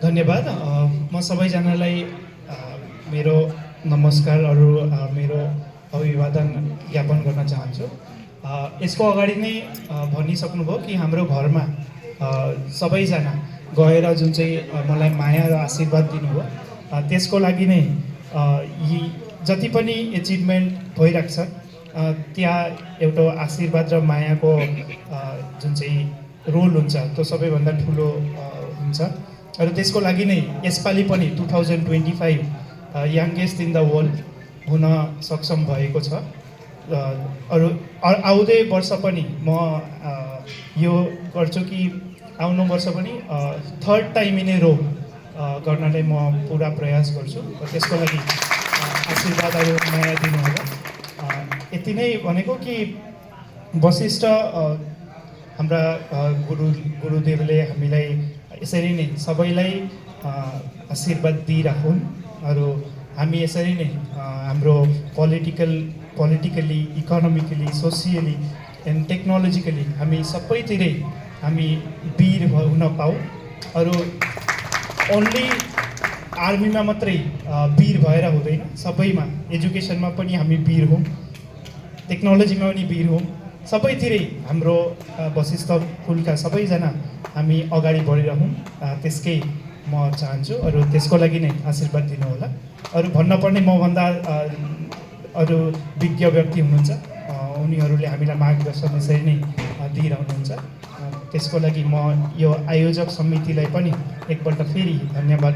धन्यवाद। म सबैजनालाई मेरो नमस्कार मेरो अभिवादन ज्ञापन गर्न चाहन्छु। यसको अगाडि नै भनिसक्नुभयो कि हाम्रो घरमा सबैजना गएर जुन चाहिँ मलाई माया र आशीर्वाद दिनुभयो, त्यसको लागि नै यी जति पनि एचिभमेन्ट भइरहेको छ त्यहाँ एउटा आशीर्वाद र मायाको जुन चाहिँ रोल हुन्छ त्यो सबैभन्दा ठुलो हुन्छ। र त्यसको लागि नै यसपालि पनि 2025 यङ्गेस्ट इन द वर्ल्ड हुन सक्षम भएको छ। आउँदै वर्ष पनि म यो गर्छु कि आउनु वर्ष पनि थर्ड टाइम इन ए रो गर्नलाई म पुरा प्रयास गर्छु। त्यसको लागि आशीर्वाद र माया दिनु होला। यति नै भनेको कि वशिष्ठ हाम्रा गुरुदेवले हामीलाई यसरी नै सबैलाई आशीर्वाद दिइराखुन्। अरू हामी यसरी नै हाम्रो politically, economically, socially and technologically हामी सबैतिरै हामी वीर हुन पाऊँ। अरू ओन्ली आर्मीमा मात्रै वीर भएर हुँदैन, सबैमा एजुकेसनमा पनि हामी वीर हौँ, टेक्नोलोजीमा पनि वीर हौँ। सबैतिरै हाम्रो वशिष्ठ कुलका सबैजना हामी अगाडि बढिरहौँ, त्यसकै म चाहन्छु। अरू त्यसको लागि नै आशीर्वाद दिनुहोला। अरू भन्नुपर्ने मभन्दा अरू विज्ञ व्यक्ति हुनुहुन्छ, उनीहरूले हामीलाई मार्गदर्शन यसरी नै दिइरहनुहुन्छ। त्यसको लागि म यो आयोजक समितिलाई पनि एकपल्ट फेरि धन्यवाद